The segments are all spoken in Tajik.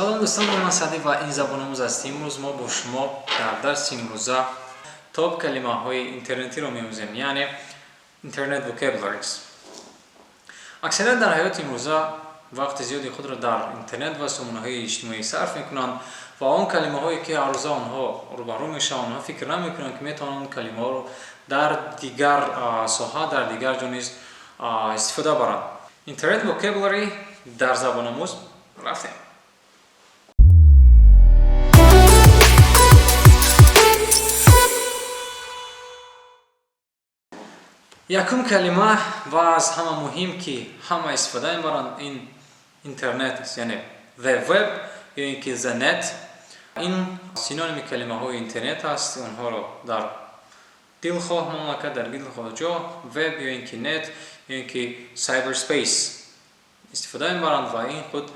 Салом, дӯстон, ман Саъдӣ ва ин Забономӯз аст. Имрӯз мо бо шумо дар дарси имрӯза топ калимаҳои интернетиро меомӯзем, яъне internet vocabularies. Аксарият дар ҳаёти имрӯза вақти зиёди худро дар интернет ва сомонаҳои иҷтимоӣ сарф мекунанд ва он калимаҳое, ки ҳаррӯза онҳо рӯбарӯ мешаванд, онҳо фикр намекунанд, ки метавонанд калимаҳоро дар дигар соҳа, дар дигар ҷо низ истифода баранд. Internet vocabulary дар Забономӯз, рафтем. Якум калима ва аз ҳама муҳим, ки ҳама истифода мебаранд, ин интернет аст, яъне the web ё ин ки the net. Ин синоними калимаҳои интернет аст. Онҳоро дар дилхоҳ мамлакат, дар дилхоҳ ҷо web ё ин ки net ё ин ки cyberspace истифода мебаранд ва ин худ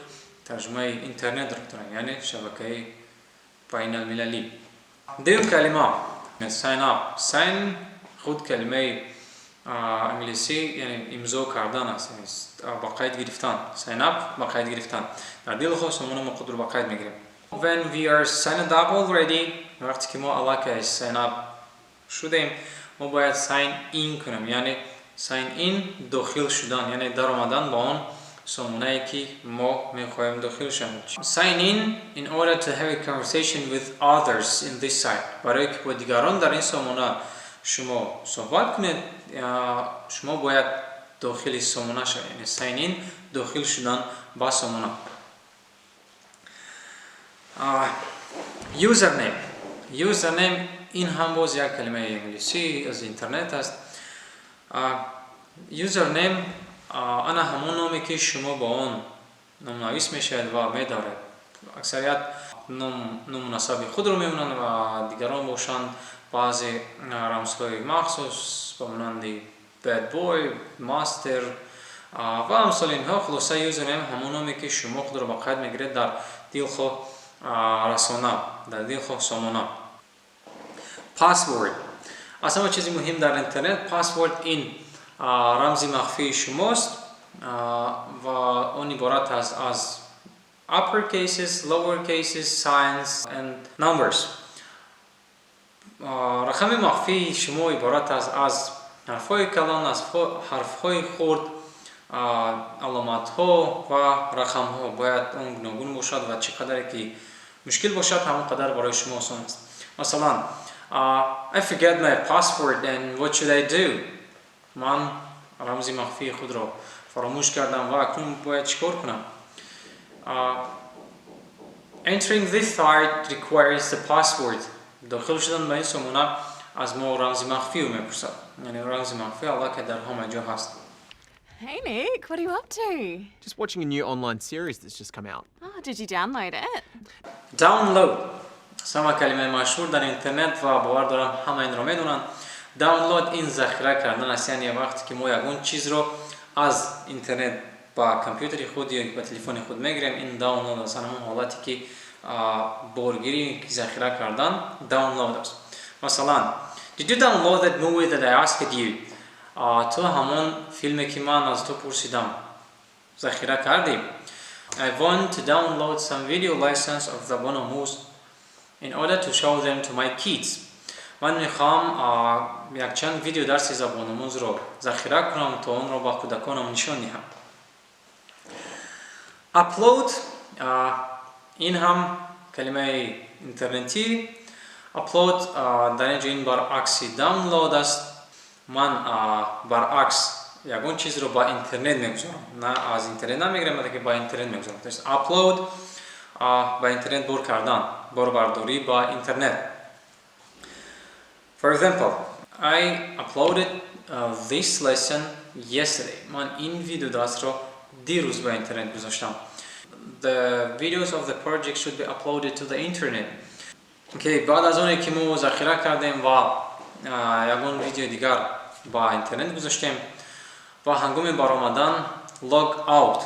тарҷумаи интернетро доранд, яъне шабакаи байналмилалӣ. Дуюм калима sign up. Sign худ калимаи англисӣ, яъне имзо кардан аст, ба қайд гирифтан. Sign up, ба қайд гирифтан. Дар дилхоҳ сомона мо худро ба қайд мегирем. When we are signed up already, вақте ки мо аллакай sign up шудем, мо бояд sign in кунем, яъне sign in дохил шудан, яъне даромадан ба он сомонае, ки мо мехоҳем дохил шавем. Sign in order to have a conversation with others in this site. Барое ки бо дигарон дар ин сомона шумо суҳбат кунед, шумо бояд дохили сомона шавед, яъне sign in дохил шудан ба сомона. Username. Username ин ҳам боз як калимаи англисӣ аз интернет аст. Username ана ҳамон номе, ки шумо ба он номнавис мешавед ва медоред. Аксарият ному насаби худро мемонанд ва дигарон бошанд, баъзе рамзҳои махсус ба монанди bad boy, master ва амсоли инҳо. Хулоса, username ҳамон номе, ки шумо худро ба қайд мегиред дар дилхоҳ расона, дар дилхоҳ сомона. Password, аз ҳама чизи муҳим дар интернет. Password ин рамзи махфии шумост ва он иборат аст аз upper cases, lower cases, signs and numbers. Рақами махфии шумо иборат аст аз ҳарфҳои калон, аз ҳарфҳои хурд, аломатҳо ва рақамҳо. Бояд он гуногун бошад ва чӣ қадаре ки мушкил бошад, ҳамон қадар барои шумо осон аст. Масалан, I forget my password and what should I do? Ман рамзи махфии худро фаромӯш кардам ва акнун бояд чӣ кор кунам? Entering this site requires the password. Дохил шудан ба ин сомона аз мо рамзи махфиро мепурсад, яъне рамзи махфӣ аллакай дар ҳама ҷо ҳаст. Hey Nick, what are you up to? Just watching a new online series that's just come out. Oh, did you download it? Download, сама калимаи машҳур дар интернет ва бовар дорам, ҳама инро медонанд. Download ин захира кардан аст, яъне вақте ки мо ягон чизро аз интернет ба компютери худ ё ба телефони худ мегирем, ин download аст. Ҳамон ҳолате, ки боргирӣ, захира кардан download аст. Масалан, did you download that movie that I asked you? Ту ҳамон филме, ки ман аз ту пурсидам, захира кардӣ? I want to download some video lessons of Zabonomuz in order to show them to my kids. Ман мехоҳам якчанд видео дарси забономӯзро захира кунам, то онро ба кӯдаконам нишон диҳам. Upload, ин ҳам калимаи интернетӣ. Upload дар ин ҷо ин баръакси download аст. Ман баръакс ягон чизро ба интернет мегузорам, на аз интернет намегирам, балки ба интернет мегузорам. То есть upload ба интернет бор кардан, борбардорӣ ба интернет. For example, I uploaded this lesson yesterday. Ман ин видеодарсро дирӯз ба интернет гузоштам. The videos of the project should be uploaded to the internet. Okay, баъд аз оне ки мо захира кардем ва ягон видеои дигар ба интернет гузоштем ва ҳангоми баромадан log out,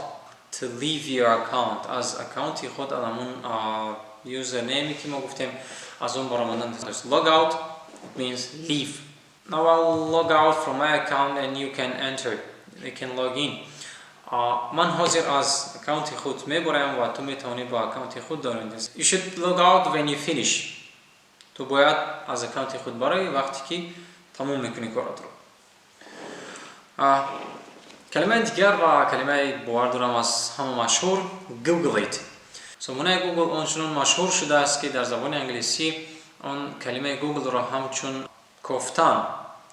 to leave your account, аз аккаунти худ, аз ҳамон username, ки мо гуфтем, аз он баромадан. Log out, it means leave. Now I'll log out from my account and you can enter, you can log in. Ман ҳозир аз аккаунти худ мебароям ва ту метавонӣ ба аккаунти худ дароӣ. You should log out when you finish. Ту бояд аз аккаунти худ барои, вақте ки тамом мекунӣ коротро. Калимаи дигар ва калимаи, бовар дорам, аз ҳама машҳур: Google it. Сомонаи Google ончунон машҳур шудааст, ки дар забони англисӣ он калимаи Google-ро ҳамчун кофтан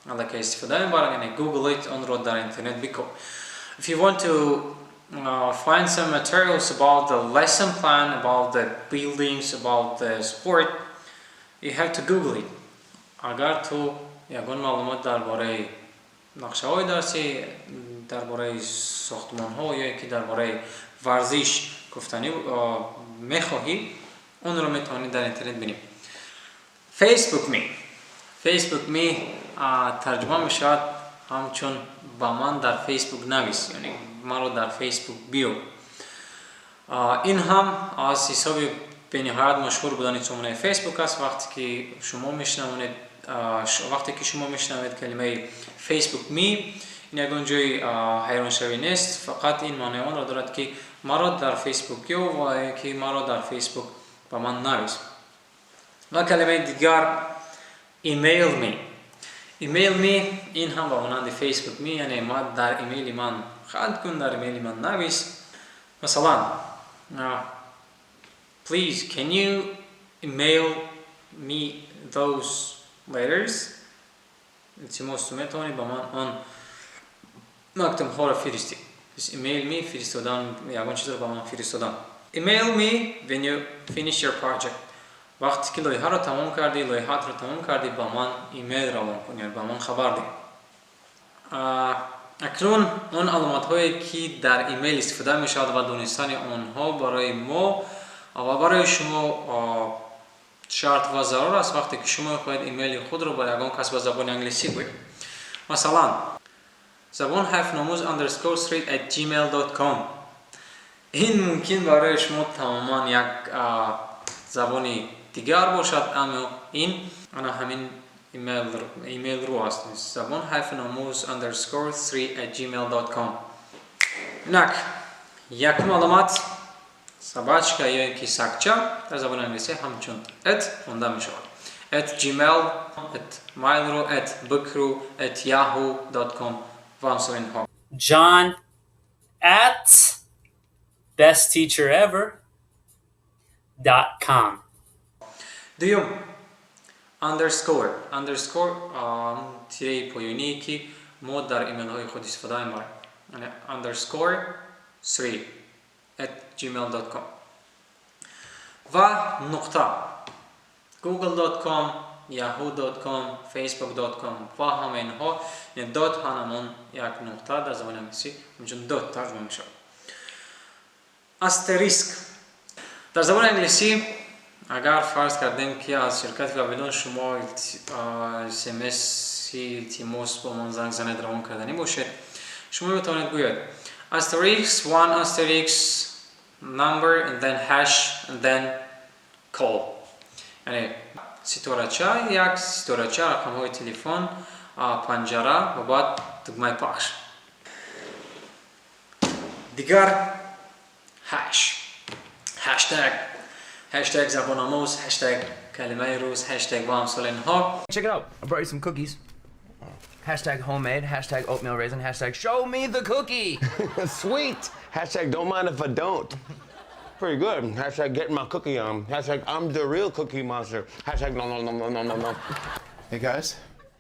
аллакай истифода мебаранд, яъне Google it, онро дар интернет биков. If you want to find some materials about the lesson plan, about the buildings, about the sport, you have to Google it. Агар ту ягон маълумот дар бораи нақшаҳои дарсӣ, дар бораи сохтмонҳо ё ки дар бораи варзиш гуфтанӣ мехоҳӣ, онро метавонӣ дар интернет бинӣ. Facebook me. Facebook me тарҷума мешавад ҳамчун ба ман дар Facebook навис, яъне маро дар Facebook биё. Ин ҳам аз ҳисоби бениҳоят машҳур будани сомонаи Facebook аст. Вақте ки шумо мешунавед калимаи Facebook me, ин ягон ҷои ҳайроншавӣ нест, фақат ин маънои онро дорад, ки маро дар Facebook ё ва ки маро дар Facebook ба ман навис. Ва калимаи дигар: email me. Email me, ин ҳам ба монанди Facebook me, яъне дар имейли ман хат кун, дар имейли ман навис. Масалан, please, can you email me those letters? Илтимос, ту метавонӣ ба ман он мактубҳоро фиристӣ? Email me, фиристодан, ягон чизро ба ман фиристодан. Email me when you finish your project. Вақте ки лоиҳаро тамом кардӣ, лоиҳаатро тамом кардӣ, ба ман имейл равон кун, яъне ба ман хабар деҳ. Акнун он аломатҳое, ки дар имейл истифода мешавад ва донистани онҳо барои мо ва барои шумо шарт ва зарур аст, вақте ки шумо мехоҳед имейли худро ба ягон кас ба забони англисӣ гӯед. Масалан, забон-номуз_3@gmail.com. Ин мумкин барои шумо тамоман як забони дигар бошад, аммо ин ана ҳамин имейлру аст: забон-номуз_3@gmail.com. Инак, якум аломат: собачка ё ин ки сагча, дар забони англисӣ ҳамчун at хонда мешавад. @gmail, @mail.ru, @book.ru, @yahoo.com ва амсоли инҳо. john@bestteacherever.com. Дуюм: underscore. Underscore, тираи поёние, ки мо дар имейлҳои худ истифода мебарем, яъне _3@gmail.com. Ва нуқта: google.com, yahoo.com, facebook.com ва ҳама инҳо. Яъне dot ҳамон як нуқта, дар забони англисӣ ҳамчун dot тарҷума мешавад. Asterisk. Дар забони англисӣ, агар фарз кардем, ки аз ширкати Вавилон шумо смси илтимос бо ман занг занед равон карданӣ бошед, шумо метавонед гӯяд: *1* number and then hash and then call, яъне ситорача як ситорача, рақамҳои телефон, панҷара ва баъд тугмаи пахш. Дигар: hash, hashtag, #забономӯз, #калимаи рӯз, hashtag ва амсоли инҳо. Check it out. I brought you some cookies. #homemade, #oatmeal raisin, #show me the cookie. Sweet. #don't mind if I don't. Pretty good. #getting my cookie on. #I'm the real cookie monster. #no no no no no no no. Hey guys,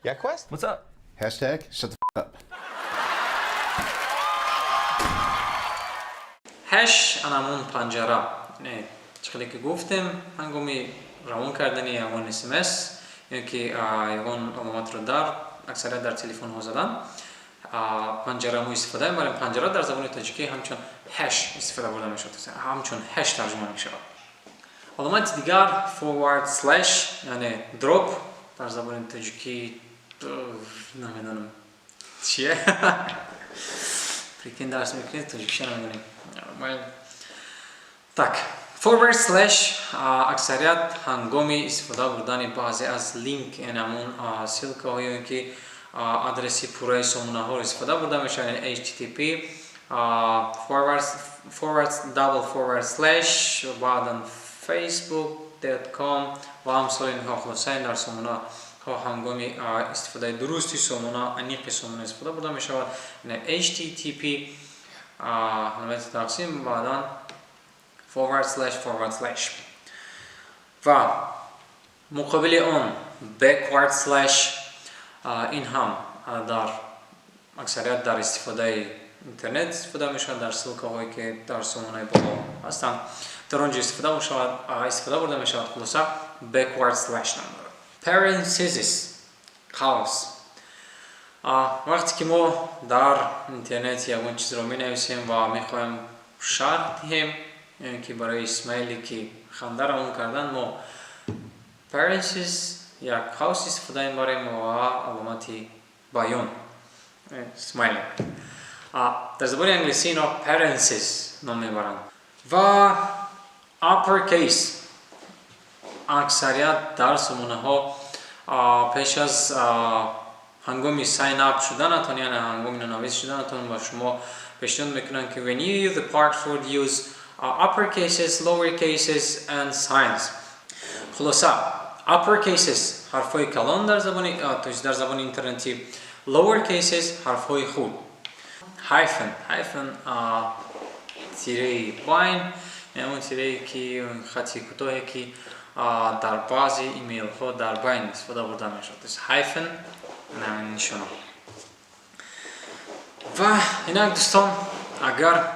Yeah, Quest? What's up? #shut the f- up. Hash, анамон панҷара, не чӣ хеле ки гуфтем, ҳангоми равон кардани ягон смс ё ки ягон аломатро дар аксарият дар телефонҳо задан, панҷара мо истифода мебарем. Панҷара дар забони тоҷикӣ ҳамчун hash истифода бурда мешавад, ҳамчун hash тарҷума мешавад. Аломати дигар: forward slash, яъне дроп. Дар забони тоҷикӣ намедонам чие. Прикинь, дарс мекунед, тоҷикиша намедонем. Так, forward slash аксарият ҳангоми истифода бурдани баъзе аз линк, яъне ҳамон ссылка ҳо ё ки адреси пурраи сомонаҳоро истифода бурда мешавад, яъне http. Forward, forward, double forward slash, баъдан facebook.com ва амсоли инҳо. Хулоса, ин дар сомонаҳо ҳангоми истифодаи дурусти сомона, аниқи сомона истифода бурда мешавад. HTTP, аломати тақсим, баъдан forward slash, forward slash ва муқобили он backward slash. Ин ҳам дар аксарият дар истифодаи интернет истифода мешавад. Дар ссылка ҳое, ки дар сомонаи боло ҳастанд, дар он ҷо истифода мешавад, истифода бурда мешавад. Хулоса, backward slash ном дорад. Parenthesis, қавс. Вақте ки мо дар интернет ягон чизро менависем ва мехоҳем шарҳ диҳем ё ки барои смайли, ки ханда равон кардан, мо parenthesis, як қавс истифода мебарем ва аломати баён, смайли. Дар забони англисӣ ино parenthesis ном мебаранд. Ва uppercase. Аксарият дар сомонаҳо пеш аз ҳангоми sign up шуданатон, яъне ҳангоми нонавис шуданатон, ба шумо пешниҳод мекунанд, ки when you use the password, use upper cases, lower cases and signs. Хулоса, upper cases ҳарфҳои калон дар забони, то есть дар забони интернетӣ, lower cases ҳарфҳои хурд. Hyphen, hyphen, тираи байн, ҳамон тирае, ки хати кӯтоҳе, ки дар баъзе имейлҳо дар байн истифода бурда мешавад. То есть hyphen нишона. Ва инак, дӯстон, агар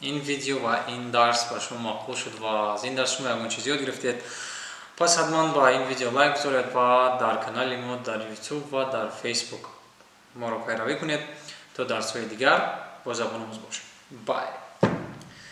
ин видео ва ин дарс ба шумо маъқул шуд ва аз ин дарс шумо ягон чиз ёд гирифтед, пас ҳатман ба ин видео лайк гузоред ва дар канали мо дар YouTube ва дар Facebook моро пайравӣ кунед, то дарсҳои дигар бо забономӯз бошед. Bye.